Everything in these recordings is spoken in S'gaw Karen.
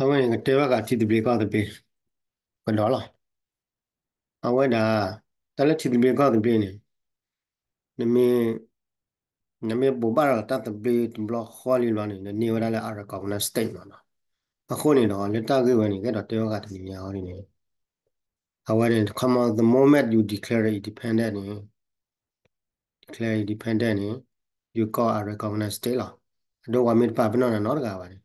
အဝဲန့ၣ်ကတဲဘၣ်ဃးထံသဘျ့ကီၢ်သဘျ့ ကဒီးလီၤ. အဝဲဒၣ် တၢ်လၢထံသဘျ့ကီၢ်သဘျ့န့ၣ် နမ့ၢ် နမ့ၢ်ဘိးဘၣ်ဒီးတၢ်သဘျ့တဘျီဃီလံဘျီန့ၣ် နန့ၢ်ဝဲဒၣ်လၢ unrecognized state မ့ၢ်နီၤ. အဃိန့ၣ်ဒီး လၢတၢ်ဂ့ၢ်ဝဲန့ၣ် ကအဲၣ်ဒိးတဲဘၣ်ဃးတနံၤညါအီၤဒ်န့ၣ် အဝဲန့ၣ် come on, the moment you declare independent န့ၣ် declare independent န့ၣ် you got unrecognized state လီၤ. အဒိပှၤမ့ၢ်တပာ်ပနီၣ်နၤနီတဂၤဘၣ်န့ၣ်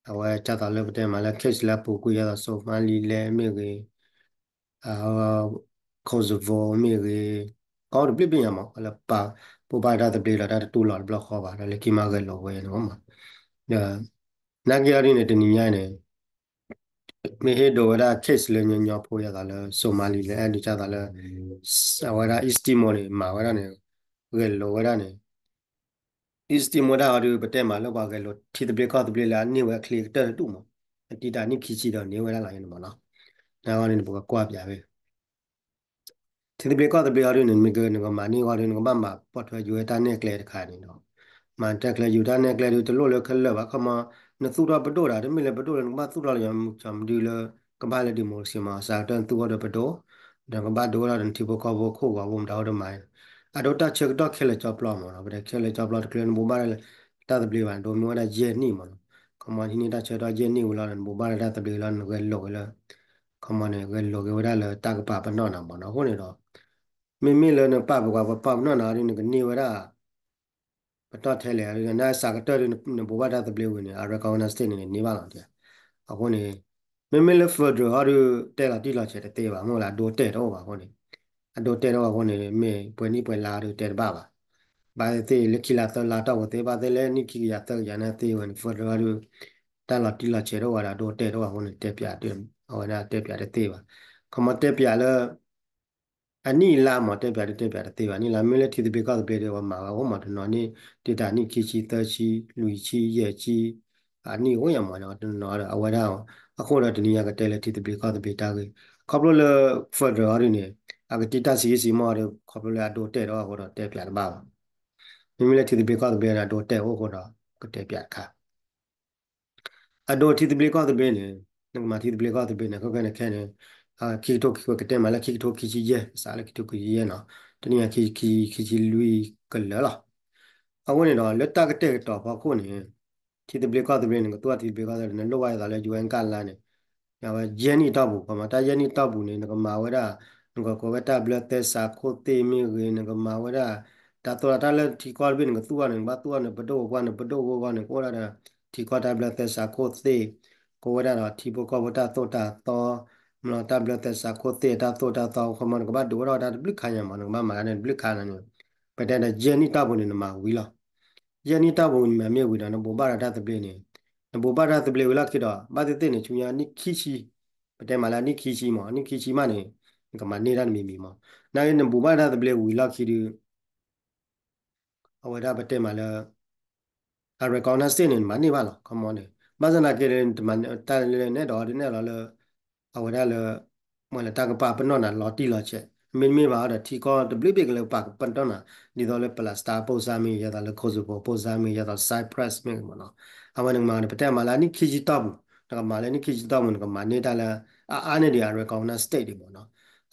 အဝဲဒ်သိးလၢပတဲမးလၢ case လၢအပူၤကွံာ် ဒ်သိး Somaliland မ့ၢ်ဂ့ၤ, Kosovo မ့ၢ်ဂ့ၤ, ကီၢ်တဘျုးဘ့ၣ်ညါမး လၢပာ်ဘိးဘၣ်တၢ်သဘျ့ဒီး တၢ်တတူၢ်လိာ်တဘျီဃီဘၣ် ဒီးလၢခံမးဂဲၤလိာ်ဝဲန့ၣ်မး. ဒီး နာ်က့အီၤဒ်န့ၣ် တနံၤညါအံၤန့ၣ် မ့ၢ်ဟ့ၣ်ဒိးဝဲဒၣ် case လၢညီညီဖိ ဒ်သိးလၢ Somaliland ဒ်သိးလၢ အဝဲဒၣ် East Timor န့ၣ် မၤဝဲဒၣ်န့ၣ် ဂဲၤလိာ်ဝဲဒၣ်န့ၣ် East Timor ဒၣ်အီၤဒုး ပတဲမးလၢပှၤဂဲၤလိာ်ထံသဘျ့ကီၢ်သဘျ့လၢ အန့ၢ်ဝဲအချ့ကတၢၢ်တဒူၣ်မး အတံတၢ်နံၣ်ခံဆံဒီးန့ၢ်ဝဲဒၣ်လီၤန့ၣ်မးနီၤ. နာ်က့အီၤန့ၣ် ပကကွၢ်ပၠးဝဲ ထံသဘျ့ကီၢ်သဘျ့အီၤဒုးန့ၣ် မ့ၢ်ကနကမၤန့ၢ်အီၤဒုး နကဘၣ်မၤပိာ်ထွဲ UN တၢ်နဲၣ်ကျဲတခါန့ၣ်ဒီး မၤတဲကျဲ UN တၢ်နဲၣ်ကျဲဒုး တလိၣ်လၢခဲလၢာ်ဘၣ် ခီမီ နသူၣ်ထီၣ်ပဒိၣ်ဒီး တမ့ၢ်လၢပဒိၣ်လၢနကဘၣ်သူၣ်ထီၣ်လၢ ကမဒုလၢ ကဘၣ်လၢ democracy မး စးကတၢၢ်နသူၣ်ထီၣ်ဒီးပဒိၣ် ဒီးကဘ၁ၣ်ဒိဝဲဒၣ်ဒီးနထံဖိကီၢ်ဖိခိၣ်ဂီၤဖိမတၤအိၣ်တမၤ အဒိတၢ်ဆၢကတီၢ်ခဲလၢာ်ကၠီပျီမးနီၤ ပတဲခဲလၢာ်ကၠီပျီတချုးနဘိးဘၣ်လၢ တၢ်သဘျ့ဘၣ် ဒိးမ့ၢ်ဝဲဒၣ်ယဲၢ်နံၣ်မးနီၤ ခီမီဟံးန့ၢ်တၢ်ဆၢကတီၢ်ယဲၢ်နံၣ်ဝံၤလီၤဒီး နဘိးဘၣ်လၢတၢ်သဘျ့လီၤ နဂဲၤလိာ်ဝဲလၢ ခီမီန့ၣ် ဂဲၤလိာ်က့ၤဝဲဒၣ်လၢတၢ်ကပာ်ပနီၣ်နၤမးနီၤ အဃိန့ၣ်ဒီး မ့မ့ၢ်လၢနပာ်ပှၤပာ်ပနီၣ်နၤဒ်န့ၣ် နကန့ၢ်ဝဲဒၣ် ပတီၢ်ထဲလဲၣ် နစးကတၢၢ်ဒ်နဘိးဘၣ်တၢ်သဘျ့ဝံၤန့ၣ် unrecognized state န့ၣ် နန့ၢ်ဘၣ်လီၤ. အဃိန့ၣ် မ့မ့ၢ်လၢ federal အီၤဒုး တဲလီၤတံၢ်လီၤဆဲးတသ့ဘၣ် မ့ၢ်လၢအဒိတဲာ်တအိၣ်ဘၣ်အဃိန့ၣ် အဒိတဲာ်တအိၣ်ဘၣ်အဃိန့ၣ် မ့ၢ်ပှဲၤနံၣ်ပှဲၤလါအီၤဒုးတဲတဘၣ်ဘၣ် ဘၣ်သ့ၣ်သ့ၣ်လၢခံလါသၢလါတီၢ်ပူၤသ့ ဘၣ်သ့ၣ်လၢနံၣ်ခံကယၤသၢကယၤန့ၣ်သ့ဝဲန့ၣ် federal အီၤဒုး တၢ်လီၤတံၢ်လီၤဆဲးတအိၣ်ဘၣ်ဒီး အဒိတဲာ်တအိၣ်ဘၣ်အဃိန့ၣ် တဲပၠး အဝဲဒၣ်တဲပၠးတသ့ဘၣ် ခီမီတဲပၠးလၢ အနံၣ်အလါမး တဲပၠးဒုးတဲပၠးတသ့ဘၣ် နံၣ်လါ မ့ၢ်လၢထံသဘျ့ကီၢ်သဘျ့ဒီး ပှၤမၤဝဲအိၣ်မးတနီၤန့ၣ် တံတၢ်နံၣ်ခံဆံသၢဆံ လွံၢ်ဆံယဲၢ်ဆံ အနံၣ်အိၣ်ယၤမး တနီၤဒီး အဝဲဒၣ် အဃိဒီးတနံၤညါကတဲလၢထံသဘျ့ကီၢ်သဘျ့တၢ်ဂ့ၢ် ခီဖျိလၢ federal အီၤဒုးန့ၣ် အကတံၢ်တၢ်ဆံးဆံးမးဒီး ခီဖျိလၢအဒိတဲာ်တအိၣ်အဃိဒီးတဲပၠးတဘၣ်ဘၣ် မ့မ့ၢ်လၢထံသဘျ့ကီၢ်သဘျ့န့ၣ် အဒိတဲာ်အိၣ်အဃိဒီး ကတဲပၠးတခါ အဒိထံသဘျ့ကီၢ်သဘျ့န့ၣ် နကမၤထံသဘျ့ကီၢ်သဘျ့န့ၣ် ခဲကနံၣ်ခဲန့ၣ် ခံကထိခံဆံ ကတဲမးလၢခံကထိခံဆံယဲၢ် စးလၢခံကထိခံဆံယဲၢ်နီၤ တနံၣ်ညါခံဆံခံဆံလွံၢ်ကလၢာ်လီၤ. အဃိန့ၣ်ဒီး လၢတၢ်ကတဲာ်ကတီၤဖီခိၣ်န့ၣ် ထံသဘျ့ကီၢ်သဘျ့န့ၣ် ကသူၣ်ထံသဘျ့ကီၢ်သဘျ့ နလိၣ်ဘၣ်ဒ်သိးလၢ UN ကလါန့ၣ် အဝဲယဲၢ်နံၣ်တီၢ်ပူၤ ခီမီ တၢ်ယဲၢ်နံၣ်တီၢ်ပူၤန့ၣ် နကမၤဝဲဒၣ် နကကိးဝဲတၢ်ဘျၢသဲစးခိၣ်သ့ၣ်မ့ၢ်ဂ့ၤ နကမၤဝဲဒၣ် တၢ်သိၣ်တၢ်လၢထံကီၢ်တဘ့ၣ် နကသူၣ်ထီၣ်န့ၣ် နကဘၣ်သူၣ်ထီၣ်န့ၣ် ပဒိၣ်ပှၢ်န့ၣ် ပဒိၣ်ဂိၢ်ဂီၢ်န့ၣ် ကအိၣ်ဒၣ်ဒီး ထံကီၢ်တၢ်ဘျၢသဲစးခိၣ်သ့ၣ် ကအိၣ်ဝဲဒၣ်ဒီး ထံဖိကီၢ်ဖိတၢ်သိၣ်တၢ်သီ မ့ၢ်လီၤ တၢ်ဘျၢသဲစးခိၣ်သ့ၣ် တၢ်သိၣ်တၢ်သီ ခီမီ နကဘၣ်ဒိးဝဲဒၣ်တၢ်တဘျုးခါညါမး နကဘၣ်မၤတၢ်န့ၣ်တဘျုးခါညါန့ၣ် ပတဲဒီးယဲၢ်နံၣ်တီၢ်ပူၤန့ၣ် နမၤဝံၤလီၤ. ယဲၢ်နံၣ်တီၢ်ပူၤ နမၤမ့ၢ်ဝံၤဒီး နဘိးဘၣ်ဒီးတၢ်သဘျ့န့ၣ် နဘိးဘၣ်တၢ်သဘျ့ဝံၤလီၢ်ခံဒီး ဘၣ်သ့ၣ်သ့ၣ်န့ၣ် ဆူညါနံၣ်ခံဆံ ပတဲမးလၢနံၣ်ခံဆံမး နံၣ်ခံဆံမးန့ၣ် နကမၤန့ၢ်တၢ်နမံၤမံၤမး နာ်က့ နဘိးဘၣ်တၢ်သဘျ့ဝံၤလီၢ်ခံဒုး အဝဲဒၣ်ပတဲမးလၢ အ recognize န့ၣ် နမၤန့ၢ်ဘၣ်လီၤ ခီမီန့ၣ် ဘၣ်ဆၣ်သနာ်က့ တမၤတၢ်လၢနဲၣ်ဒီးဒ်နဲၣ်လီၤလၢ အဝဲဒၣ်လၢ မ့ၢ်လၢတၢ်ကပာ်ပနီၣ်နၤလီၤတံၢ်လီၤဆဲး မ့တမ့ၢ်ဘၣ်ဒီး ထံကီၢ်တဘျုးဘ့ၣ်ကလၢပာ်ပနီၣ်နၤ ဒ်သိးလၢ Palestine အပိၢ်စါမ့ၢ်ဂ့ၤ ယသးလၢ Kosovo အပိၢ်စါမ့ၢ်ဂ့ၤ ယသး Cyprus မ့ၢ်ဂ့ၤမ့ၢ်နီၤ အဝဲနကမၤန့ၣ် ပတဲမးလၢအနံၣ်ခံဆံတီၢ်ပူၤ နကမၤလၢနံၣ်ခံဆံတီၢ်ပူၤ နကမၤန့ၢ်တၢ်လၢ အအါန့ၢ်ဒံး အ recognize state ဒံးမ့ၢ်နီၤ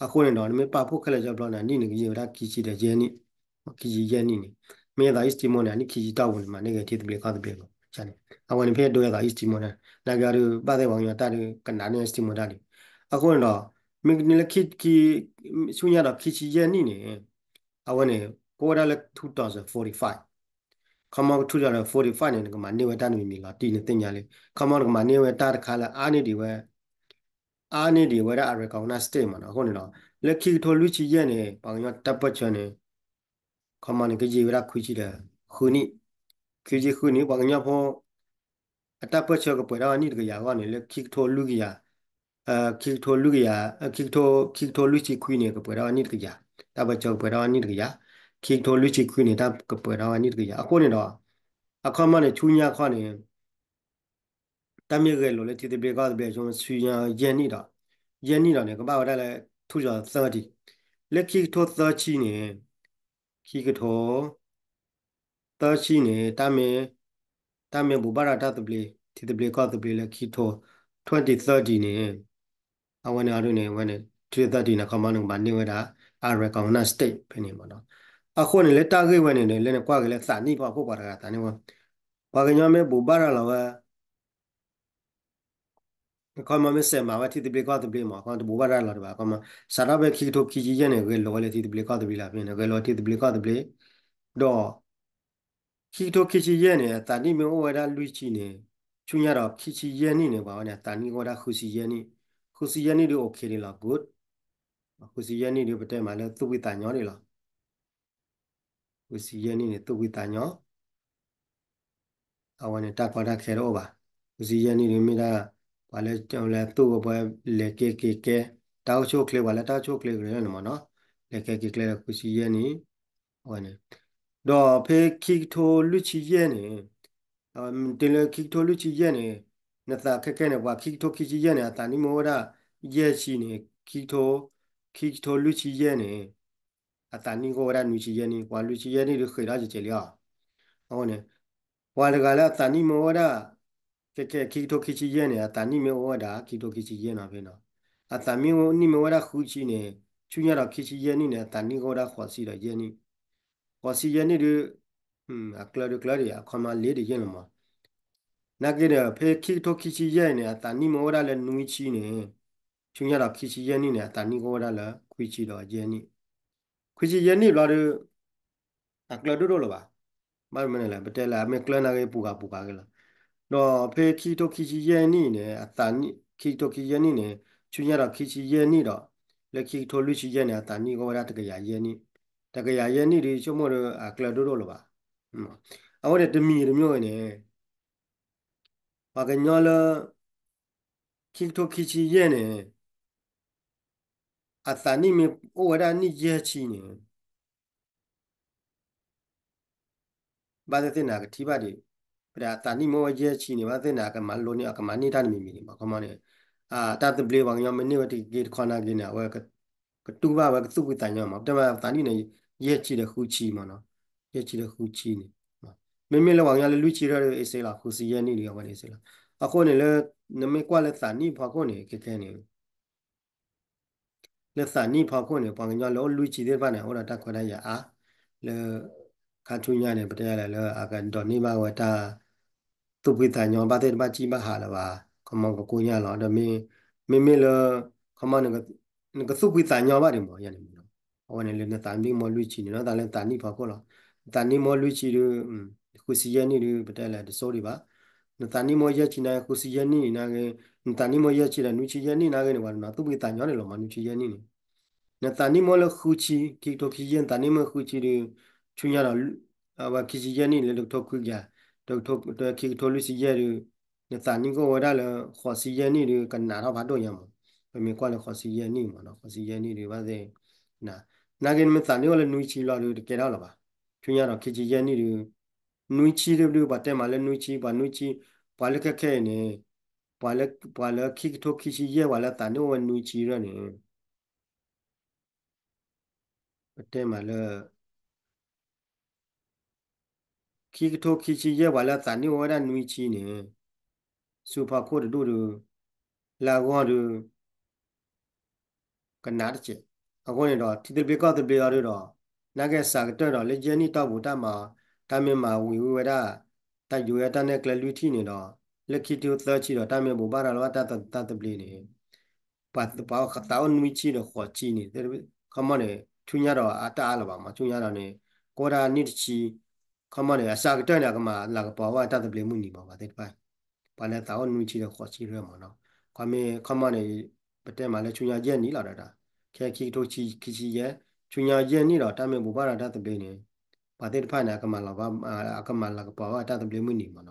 အဃိန့ၣ်ဒီး နမ့ၢ်ပာ်ဖှိၣ်ခဲလၢာ်ကၠီပျီန့ၣ် အနံၣ်န့ၣ်ကယံာ်ဝဲဒၣ်ခံဆံဒီးယဲၢ်နံၣ် ခံဆံယဲၢ်နံၣ်န့ၣ် မ့ၢ်ယသး East Timor န့ၣ် အနံၣ်ခံဆံတီၢ်ပူၤန့ၣ် မၤန့ၢ်ဂ့ၤထံသဘျ့ကီၢ်သဘျ့လီၤ အဝဲန့ၣ်ဖဲဒိယသး East Timor န့ၣ် နာ်က့အီၤဒုး ဘၣ်သ့ၣ်ပှၤကညီတၢ်ဒုး ကနးန့ၢ် East Timor တၢ်ဒံး အဃိန့ၣ်ဒီး မ့ၢ်လၢခံ ဆူညါဒီးခံဆံယဲၢ်နံၣ်န့ၣ် အဝဲန့ၣ် ကအိၣ်ဝဲဒၣ်လၢ two thousand forty-five ခီမီ two thousand forty-five န့ၣ် နကမၤန့ၢ်ဝဲတၢ်နမံၤမံၤလီၤတံၢ်နသ့ၣ်ညါလံ ခီမီ နကမၤန့ၢ်ဝဲတၢ်တခါလၢအါန့ၢ်ဒံးဝဲ အါန့ၢ်ဒံးဝဲဒၣ် အ recognize state မ့ၢ်နီၤ အဃိန့ၣ်ဒီး လၢခံကထိလွံၢ်ဆံယဲၢ်န့ၣ် ပှၤကညီတၢ်ပၢၢ်ဆၢန့ၣ် ခီမီန့ၣ် ကယံာ်ဝဲဒၣ်ခွံဆံဒီးဃုနံၣ် ခွံဆံဃုနံၣ် ပှၤကညီဖိ အတၢ်ပၢၢ်ဆၢကပှဲၤထီၣ်ဝဲနံၣ်တကယၤအဂီၢ်န့ၣ် လၢခံကထိလွံၢ်ကယၤ ခံကထိလွံၢ်ဆံခွံန့ၣ် ကပှဲၤထီၣ်ဝဲနံၣ်တကယၤ တၢ်ပၢၢ်ဆၢကပှဲၤထီၣ်ဝဲနံၣ်တကယၤ ခံကထိလွံၢ်ဆံခွံန့ၣ် တၢ်ကပှဲၤထီၣ်ဝဲနံၣ်တကယၤ အဃိန့ၣ်ဒီး အခီမီန့ၣ် ဆူညါခီန့ၣ် တၢ်မ့ၢ်ဂဲၤလိာ်လၢထံသဘျ့ကီၢ်သဘျ့ ဆူညါယဲၢ်နံၣ်ဒီး ယဲၢ်နံၣ်ဒီးန့ၣ် ကဘၣ်ဝဲဒၣ်လၢ two thousand thirty လၢခံကထိသၢဆံန့ၣ် ခံကထိ သၢဆံန့ၣ် တၢ်မ့ၢ် တၢ်မ့ၢ်ဘိးဘၣ်ဒီးတၢ်သဘျ့ ထံသဘျ့ကီၢ်သဘျ့လၢခံကထိ twenty thirty န့ၣ် အဝဲန့ၣ်အဒိန့ၣ် အဝဲန့ၣ် twenty thirty န့ၣ် ခီမီန့ၣ် ကဘၣ်န့ၢ်ဝဲဒၣ် unrecognized state ဖဲန့ၣ်မ့ၢ်နီၤ. အဃိန့ၣ် လၢတၢ်ဂ့ၢ်ဝဲန့ၣ် လၢနကွၢ်က့ၤလၢသးနံၣ်ဖီခိၣ်ပှၤတဂၤသးနံၣ်ဝဲ ပှၤကညီမ့ၢ်ဘိးဘၣ်ရၤလီၤဝဲ ခီမီမ့ၢ်စဲးမၤဝဲထံသဘျ့ကီၢ်သဘျ့မ့ၢ် ခီတဘိးဘၣ်ရၤလီၤတဘၣ် ခီမီ စးထီၣ်ဖဲခံကထိခံဆံယဲၢ်န့ၣ် ဂဲၤလိာ်ဝဲလၢထံသဘျ့ကီၢ်သဘျ့လီၤ ဖဲန့ၣ် ဂဲၤလိာ်ဝဲထံသဘျ့ကီၢ်သဘျ့ ဒီး ခံကထိခံဆံယဲၢ်န့ၣ် အသးနံၣ်မ့ၢ်အိၣ်ဝဲဒၣ်လွံၢ်ဆံန့ၣ် ဆူညါဒီးခံဆံယဲၢ်နံၣ်န့ၣ် ပှၤဝဲန့ၣ် အသးနံၣ်ကအိၣ်ဝဲဒၣ်ဃုဆံယဲၢ်နံၣ်, ဃုဆံယဲၢ်နံၣ်ဒုး okay ဒံးလီၤ good, ဃုဆံယဲၢ်နံၣ်ဒုး ပတဲမးလၢသူၣ်ဖှံသးညီဒံးလီၤ. ဃုဆံယဲၢ်နံၣ်န့ၣ် သူၣ်ဖှံသးညီ အဝဲန့ၣ် တၢ်ကီတၢ်ခဲတအိၣ်ဘၣ်. ဃုဆံယဲၢ်နံၣ်ဒုးမ့ၢ်ဒၣ် ပှၤလၢ လၢသူၣ်ဝဲပှဲၤလဲၤက့ၤက့ၤကဲ တၢ်အိၣ်ဆူၣ်အိၣ်ချ့ ပှၤလၢတၢ်အိၣ်ဆူၣ်အိၣ်ချ့ကရၢန့ၣ်မ့ၢ်နီၤ လဲၤက့ၤက့ၤကျဲဒီးဃုဆံယဲၢ်နံၣ် အဝဲန့ၣ် ဒီးဖဲခံကထိလွံၢ်ဆံယဲၢ်န့ၣ် တုၤလၢခံကထိလွံၢ်ဆံယဲၢ်န့ၣ် နသးခဲခဲန့ၣ် ပှၤခံကထိခံဆံယဲၢ်န့ၣ် အသးနံၣ်မ့ၢ်အိၣ်ဝဲဒၣ် ယဲၢ်ဆံန့ၣ် ခံကထိ ခံကထိလွံၢ်ဆံယဲၢ်န့ၣ် အသးနံၣ်ကအိၣ်ဝဲဒၣ်နွံဆံယဲၢ်နံၣ် ပှၤလွံၢ်ဆံယဲၢ်နံၣ်ဒုးဃ့ၢ်ဒီးကကဲးလံအီၤ. အဃိန့ၣ် ပှၤတဂၤလၢအသးနံၣ်မ့ၢ်အိၣ်ဝဲဒၣ် ခဲခဲခံကထိခံဆံယဲၢ်န့ၣ် အသးနံၣ်မ့ၢ်အိၣ်ဝဲဒၣ် ခံကထိခံဆံယဲၢ်နီၤဖဲနီၤ အသးနံၣ်မ့ၢ်အိၣ်ဝဲဒၣ်ဃုဆံန့ၣ် ဆူညါဒီးခံဆံယဲၢ်နံၣ်န့ၣ် အသးနံၣ်ကအိၣ်ဝဲဒၣ်ဃိးဆံဒီးယဲၢ်နံၣ်, ဃိးဆံယဲၢ်နံၣ်ဒုး အကျၢၤဒုးကျၢၤဒံး အခီမီလ့ဒံးယဲၢ်လီၤမး. နာ်က့ဒီး ဖဲခံကထိခံဆံယဲၢ်န့ၣ် အသးနံၣ်မ့ၢ်အိၣ်ဝဲဒၣ်လၢနွံဆံန့ၣ် ဆူညါဒီးခံဆံယဲၢ်နံၣ်န့ၣ် အသးနံၣ်ကအိၣ်ဝဲဒၣ်လၢခွံဆံဒီးယဲၢ်နံၣ်, ခွံဆံယဲၢ်နံၣ်ဘျီဒုး အကျၢၤဒိၣ်ဒိၣ်လၢၤဘၣ်. ဘၣ်မနုၤလဲၣ် ပတဲလၢအမ့ၢ်ကျၢၤနာ်က့ပူၤဂၤပူၤဂၤက့ၤလီၤ. ဒီးဖဲခံကထိခံဆံယဲၢ်နံၣ်န့ၣ် အသးနံၣ် ခံကထိခံဆံယဲၢ်နံၣ်န့ၣ် ဆူညါဒီးခံဆံယဲၢ်နံၣ်ဒီး လၢခံကထိလွံၢ်ဆံယဲၢ်န့ၣ် အသးနံၣ်ကအိၣ်ဝဲဒၣ်တကယၤယဲၢ်နံၣ်, တကယၤယဲၢ်နံၣ်ဒုး ဆိကမိၣ်ဒီးအကျၢၤဒိၣ်ဒိၣ်လၢၤဘၣ်. အဝဲန့ၣ်တမံၤတမံၤန့ၣ် ပှၤကညီလၢ ခံကထိခံဆံယဲၢ်န့ၣ် အသးနံၣ်မ့ၢ်အိၣ်ဝဲဒၣ်နံၣ်ယဲၢ်ဆံန့ၣ် ဘၣ်သ့ၣ်သ့ၣ်န့ၣ် အကထံၣ်ဘၣ်ဒံး, ပဒၣ်အသးနံၣ်မ့ၢ်အိၣ်ဝဲယဲၢ်ဆံန့ၣ် ဘၣ်သ့ၣ်သ့ၣ်န့ၣ် အကမၤလိန့ၢ် အကမၤန့ၢ်တၢ်တမံၤမံၤန့ၣ်မး ခီမီန့ၣ် တၢ်သဘျ့ပှၤကညီမ့ၢ်န့ၢ်ဝဲတက့ၢ်တခီနာ်က့န့ၣ် အဝဲ ကတူၢ်ဘၣ်ဝဲကသူၣ်ဖှံသးညီမး ပတဲမးအသးနံၣ်န့ၣ် ယဲၢ်ဆံဒီးဃုဆံမးနီၤ, ယဲၢ်ဆံဒီးဃုဆံန့ၣ် မ့မ့ၢ်လၢပှၤကညီလၢလွံၢ်ဆံဒီးအ့ၣ်စ့လီၤ ဃုဆံယဲၢ်နံၣ်ဒုးအဝဲန့ၣ်အ့ၣ်စ့လီၤ. အဃိန့ၣ်လၢ နမ့ၢ်ကွၢ်လၢသးနံၣ်ဖီခိၣ်န့ၣ် ခဲခဲန့ၣ် လၢသးနံၣ်ဖီခိၣ်န့ၣ် ပှၤကညီလၢအိၣ်လွံၢ်ဆံသ့ၣ်တဖၣ်န့ၣ် အိၣ်ဒီးတၢ်ခွဲးတၢ်ယာ်အါ လၢ ခါဆူညါန့ၣ် ပတဲလဲၣ်လၢအကဒိးန့ၢ်ဘၣ်ဝဲတၢ် သူၣ်ဖှံသးညီဘၣ်သ့ၣ်တဖၣ်စံၣ်ဘၣ်ဟးလၢၤဘၣ် ခီမီကကိညါလီၤ ဒီးမ့ မ့မ့ၢ်လၢ ခီမီ နကသူၣ်ဖှံသးညီဘၣ်ဒံးမးယဲန့ၣ်မးနီၤ အဝဲန့ၣ်လၢနသးနံၣ်မ့ၢ်လွံၢ်ဆံန့ၣ် နသးနံၣ်ဖီခိၣ်လီၤ နသးနံၣ်မ့ၢ်လွံၢ်ဆံဒုး ဃုဆံယဲၢ်နံၣ်ဒုး ပတဲလဲၣ်တစိၢ်ဒံးဘၣ် နသးနံၣ်မ့ၢ်ယဲၢ်ဆံနာ်က့ ဃုဆံယဲၢ်နံၣ်နာ်က့ နသးနံၣ်မ့ၢ်ယဲၢ်ဆံဒီးနွံဆံယဲၢ်နံၣ်နာ်က့န့ၣ် ပှၤတနီၤသူၣ်ဖှံသးညီန့ၣ်လီၤမး နွံဆံယဲၢ်နံၣ်န့ၣ် နသးနံၣ်မ့ၢ်လၢဃုဆံ ခံကထိခံဆံယဲၢ် နသးနံၣ်မ့ၢ်ဃုဆံဒုး ဆူညါဒီး အဝဲခံဆံယဲၢ်နံၣ်လၢတကထိခွံကယၤ တကထိ ခံကထိလွံၢ်ဆံယဲၢ်ဒုး နသးနံၣ်ကအိၣ်ဝဲဒၣ်လၢ ဃိးဆံယဲၢ်နံၣ်ဒုး ကနးထီၣ်ဖးဒိၣ်ညါမး ပမ့ၢ်ကွၢ်လၢဃိးဆံယဲၢ်နံၣ်မးနီၤ ဃိးဆံယဲၢ်နံၣ်ဒုးဘၣ်သ့ၣ် နာ်က့နမ့ၢ်သးနံၣ်အိၣ်လၢနွံဆံလီၤဒုး တကဲထီၣ်လၢၤဘၣ် ဆူညါဒီးခံဆံယဲၢ်နံၣ်ဒုး နွံဆံဒုး ပှၤတဲမးလၢနွံဆံ ပှၤနွံဆံ ပှၤလၢခဲခဲအံၤန့ၣ် ပှၤလၢ ပှၤလၢခံကထိခံဆံယဲၢ် ပှၤလၢသးနံၣ်အိၣ်ဝဲနွံဆံရၢၢ်န့ၣ် ပတဲမးလၢ ခံကထိခံဆံယဲၢ် ပှၤလၢသးနံၣ်အိၣ်ဝဲဒၣ်နွံဆံန့ၣ် ဆူဖီခိၣ်တဒူၣ်ဒုး လၢအဂီၢ်ဒုး ကနးတစဲး အဃိန့ၣ်ဒီး ထံသဘျ့ကီၢ်သဘျ့အီၤဒုးဒီး နာ်က့အစှၤကတၢၢ်ဒီး လၢယဲၢ်နံၣ်တီၢ်ပူၤတၢ်မၤ တၢ်မ့ၢ်မၤဝံၤဝံၤဝဲဒၣ် တၢ်ယိၤဝဲတၢ်နဲၣ်ကျဲလွံၢ်ထံၣ်န့ၣ်ဒီး လၢခံကထိသၢဆံဒီး တၢ်မ့ၢ်ဘိးဘၣ်ရၤလီၤဘၣ်တၢ်သဘျ့န့ၣ် ပှၤ ပှၤသးအိၣ်နွံဆံဒီးဃိးဆံန့ၣ် ခီမီန့ၣ် ဆူညါဒီးအတၢ်အါလၢၤဘၣ်မး ဆူညါဒီးန့ၣ် ကအိၣ်ဒၣ်နံၣ်တဆံ ခီမီန့ၣ် အစှၤကတၢၢ်န့ၣ် အကမၤလၤကပီၤဘၣ်တၢ်သဘျ့မုၢ်နံၤမး ပှၤသ့ၣ်တဖၣ် ပှၤလၢသးအိၣ်နွံဆံဒီးဃိးဆံရၢၢ်မးနီၤ ခီမ့ၢ်ခီမီန့ၣ် ပတဲမးလၢဆူညါယဲၢ်နံၣ်လီၤဒီး ခဲခံကထိခံဆံယဲၢ် ဆူညါယဲၢ်နံၣ်ဒီး တၢ်မ့ၢ်ဘိးဘၣ်ဒီးတၢ်သဘျ့န့ၣ် ပှၤသ့ၣ်တဖၣ်န့ၣ် အကမၤလၤ အကမၤလၤကပီၤဘၣ်တၢ်သဘျ့မုၢ်နံၤမးနီၤ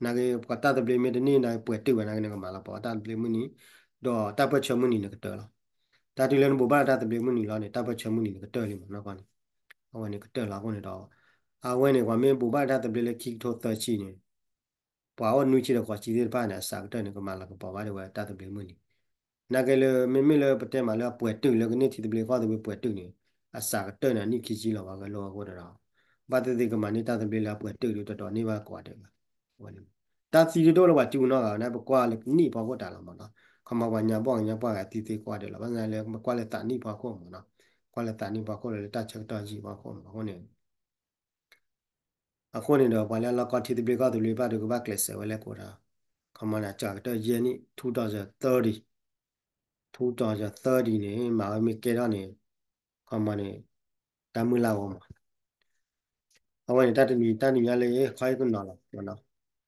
နာ်က့ ပှၤတၢ်သဘျ့မ့ၢ်တန့ၢ်နာ်က့ ပှဲၤတုာ်ဝဲနာ်က့န့ၣ် ကမၤလၤကပီၤဘၣ်တၢ်သဘျ့မုၢ်နံၤ ဒီးတၢ်ပၢၢ်ဆၢမုၢ်နံၤန့ၣ်ကတၢၢ်လီၤ တၢ်တုၤလၢနဘိးဘၣ်တၢ်သဘျ့မုၢ်နံၤလီၤန့ၣ် တၢ်ပၢၢ်ဆၢမုၢ်နံၤန့ၣ်ကတၢၢ်လံမးနီၤ အဝဲန့ၣ်ကတၢၢ်လီၤအဃိန့ၣ်ဒီး အဝဲန့ၣ် ပှၤမ့ၢ်ဘိးဘၣ်တၢ်သဘျ့လၢခံကထိသၢဆံန့ၣ် ပှၤအိၣ်နွံဆံဒီးဃိးဆံသ့ၣ်တဖၣ်န့ၣ် အစှၤကတၢၢ်န့ၣ် ကမၤလၤကပီၤဘၣ်ဒၣ်ဝဲတၢ်သဘျ့မုၢ်နံၤ နာ်က့လၢ မ့မ့ၢ်လၢပတဲမးလၢအပှဲၤတုာ်လၢကန့ၢ်ထံသဘျ့ကီၢ်သဘျ့ ပှဲၤတုာ်န့ၣ် အစှၤကတၢၢ်န့ၣ် အနံၣ်ခံဆံလီၤ ပှၤကလိအဃိဒီး ဘၣ်သ့ၣ်သ့ၣ်ကမၤန့ၢ်တၢ်သဘျ့လၢအပှဲၤတုာ်ဒီး တဒိးန့ၢ်ဘၣ်ကိးဂၤဒဲးဘၣ် တၢ်သံတဒိၣ်လၢပှၤစူနီတဂၤန့ၣ် ပကွၢ်လၢနံၣ်ဖီခိၣ်တၢ်လီၤမးနီၤ. ခီမီပှၤညါဘီၣ်ညါပှၢ်ဂၤသံသ့ကွၢ်ဒဲးလီၤ. ဘၣ်ဆၣ်လၢပကွၢ်လၢသးနံၣ်ဖီခိၣ်မးနီၤ. ကွၢ်လၢသးနံၣ်ဖီခိၣ်လၢလၢတၢ်ဆၢကတီၢ်ယံာ်ဖီခိၣ်မးအဃိန့ၣ် အဃိန့ၣ်ဒီး ပှၤလၢအလီၢ်ကီၢ်ထံသဘျ့ကီၢ်သဘျ့ဘၣ်ဒီး ကဘၣ်ကျဲးစၢးဝဲလၢကိးဒီး ခီမီန့ၣ် အစှၤကတၢၢ်ယဲၢ်နံၣ် two thousand thirty, two thousand thirty န့ၣ် မၤဝဲမ့ၢ်ကဲထီၣ်န့ၣ် ခီမီန့ၣ် တၢ်မုၢ်လၢ်ဂီၤမး အဝဲန့ၣ် တၢ်တမံၤတၢ်တမံၤညါလၢဟ့ၣ်ခီဟ့ၣ်ကနီၤလီၤ.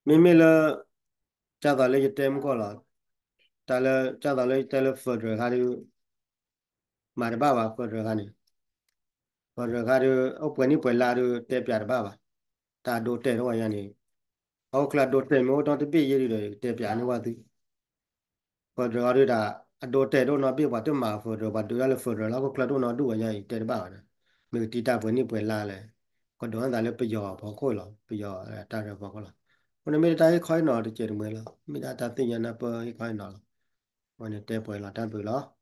မ့မ့ၢ်လၢ ကၢ်သိးလၢယတဲမုၢ်ကီၢ်လီၤ. တၢ်လၢ ကၢ်သိးလၢယတဲလၢ federal ခါဒုး မၤတဘၣ်ဘၣ် federal ခါန့ၣ် federal ခါဒုး အိၣ်ပှဲၤနံၣ်ပှဲၤလါဒုး တဲပၠးတဘၣ်ဘၣ်. တၢ်အဒိတဲာ်တအိၣ်ဝဲယါန့ၣ် အအိၣ်ချၢအဒိတဲာ်မ့ၢ်အိၣ်ဒီတဘ့ၣ်ယဲၢ်ဒုးဒီး ယကတဲပၠးန့ၢ်ဝဲသု federal ခါဒုးတၢ် အဒိတဲာ်တအိၣ်နီတဘ့ၣ် ပှၤတမၤ federal ပှၤဒုးတၢ်လၢ federal လၢဟီၣ်ခိၣ်ချၢတအိၣ်နီတဒူၣ်ဝဲယါအံၤ တဲတဘၣ်ဘၣ်န့ၣ် မ့ၢ်ကတံၢ်တၢ်ပှဲၤနံၣ်ပှဲၤလါလဲၣ် ကဒိးန့ၢ်သးလၢပယီၤဖီခိၣ်လီၤ ပယီၤတၢ်ရဲၣ်ဖီခိၣ်လီၤ. အဃိန့ၣ်မ့ၢ်တၢ်ဟ့ၣ်ခီဟ့ၣ်နီၤတစဲးတမှဲလီၤ မ့ၢ်ဒၣ်တၢ်သ့ၣ်ညါနၢ်ပၢၢ်ဟ့ၣ်ခီဟ့ၣ်နီၤလီၤ. အဝဲန့ၣ်တဲပှဲၤလီၤတၢ်ဘျုးလီၤ.